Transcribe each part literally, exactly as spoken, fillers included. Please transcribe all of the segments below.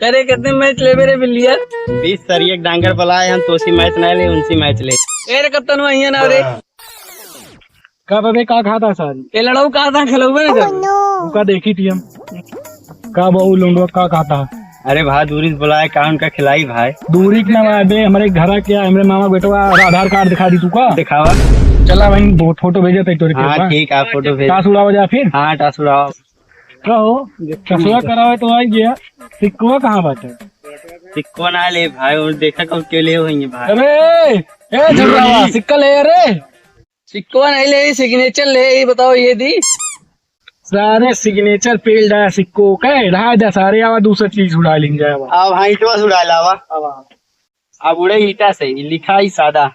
अरे, कितने मैच लेबे रे बिल्लिया? बीस सरिया के डांगर बलाए हम, तोसी मैच ना ले, उनसी मैच ले। ए रे कप्तान, वही है ना रे। का बे, का खाता सारी? ए लड़ऊ, का था खिलौबे ना कर। उका देखी थी हम। का बहू लोंडो, का खाता? अरे भाई, दूरी से बुलाए, का उनका खिलाई भाई? दूरी के ना बे, हमरे घरा क्या, हमरे मामा बेटवा आधार कार्ड दिखा दी तू का? दिखावा। चला भाई, वो फोटो भेजे थे तोरे हाँ, के पास। ठीक है, फोटो भेज। टास उड़ावा जा फिर। हाँ, टास उड़ावा। का हो? टसवा करावे तो आई गया। सिक्कवा कहाँ बाटे? सिक्कवा ना ले भाई, वो देखा कब के ले होइए भाई। अरे, ए झगड़ावा, सिक्का ले रे। सिक्कवा नहीं ले, सिग्नेचर ले, ये बताओ, ये दी। सारे सिग्नेचर पेल डाया सिक्को के, रहा जा सारे, आवा दूसरा चीज उड़ा लेंगे आवा। अब हाँ, ईंटवा से उड़ा लावा। अब हाँ। अब उड़े ईटा से, लिखा ही सादा।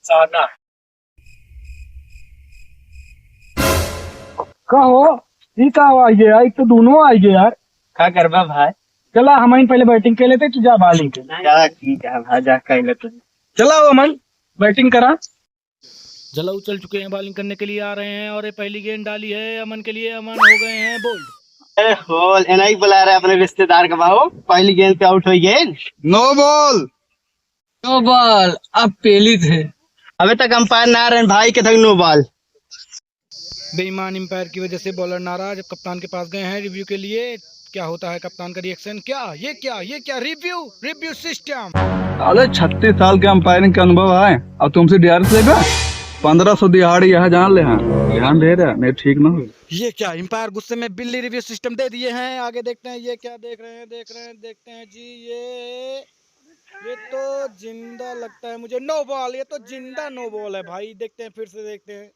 सादा। का हो? ई का आवाज है यार? एक तो दोनों आ गए यार। का करबा भाई? चला, हम ही पहले बैटिंग कर लेते, तू जा बॉलिंग कर। चला, ठीक है भाई, जा कर लेते। चला, अमन, बैटिंग करा। जलऊ चल चुके हैं, बॉलिंग करने के लिए आ रहे हैं और ये पहली गेंद डाली है अमन के लिए, अमन हो गए हैं बोल्ड। अरे होल, एना ही बुला रहे अपने रिश्तेदार का बाबू, पहली गेंद पे आउट हो गए। नो बॉल। नो बॉल, अब पेली थे। अबे तक अंपायर ना रहे भाई, के तक नो बॉल। बेईमान अंपायर की वजह से बॉलर नाराज, अब कप्तान के पास गए हैं रिव्यू के लिए। क्या होता है कप्तान का रिएक्शन? क्या ये, क्या ये, क्या रिव्यू, रिव्यू सिस्टम? साले छत्तीस साल के अंपायरिंग का अनुभव है और तुमसे डीआरएस लेगा? पन्द्रह सौ दिहाड़ी यहाँ जान ले, हाँ ध्यान दे रहा, नहीं ठीक ना हो। ये क्या, अंपायर गुस्से में बिल्ली रिव्यू सिस्टम दे दिए हैं। आगे देखते हैं ये क्या देख रहे हैं, देख रहे हैं, देखते हैं जी। ये, ये तो जिंदा लगता है मुझे, नो बॉल, ये तो जिंदा नो बॉल है भाई। देखते हैं, फिर से देखते हैं।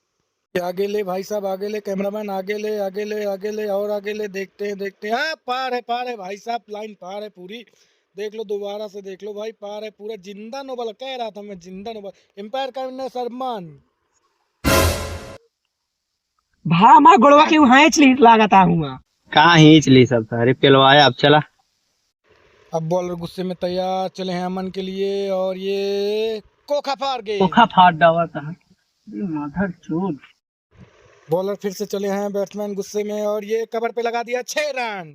आगे ले भाई साहब, आगे ले कैमरामैन, आगे ले, आगे ले, आगे ले और आगे ले। देखते हैं, देखते हैं। हाँ, पार है, पार है भाई साहब, लाइन पार है पूरी। देख लो, दोबारा से देख लो भाई, पार है पूरा। जिंदा नो बॉल कह रहा था मैं, जिंदा नो बॉल। अंपायर का इन्हें सम्मान। भा मा गोड़वा के वहाँ हींच ली लागत हुआ। कहाँ हींच ली सब सारे पेलवाया, अब चला। अब बॉलर गुस्से में तैयार, चले हैं अमन के लिए और ये कोखा फाड़ गए। कोखा फाड़ डावा था। मदर चोद। बॉलर फिर से चले हैं बैट्समैन गुस्से में और ये कवर पे लगा दिया छह रन।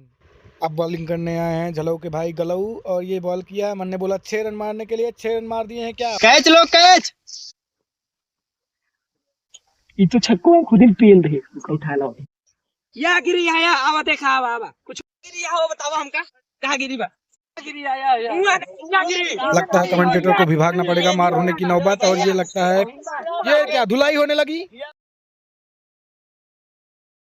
अब बॉलिंग करने आए हैं झलऊ के भाई गलऊ और ये बॉल किया, मन ने बोला छह रन मारने के लिए, छह रन मार दिए हैं क्या? कैच लो, कैच। ये तो छक्को है, खुद ही पेल रहे, उसको उठा लो। या गिरी, या, या, आवा देखा, आवा, आवा। कुछ गिरी, या, आवा, बतावा हमका, कहाँ गिरी बा? गिरी, या, या, या। हुआ, या गिरी। लगता है कमेंटेटर को भी भागना पड़ेगा मार होने की नौबत। और ये लगता है, ये क्या धुलाई होने लगी?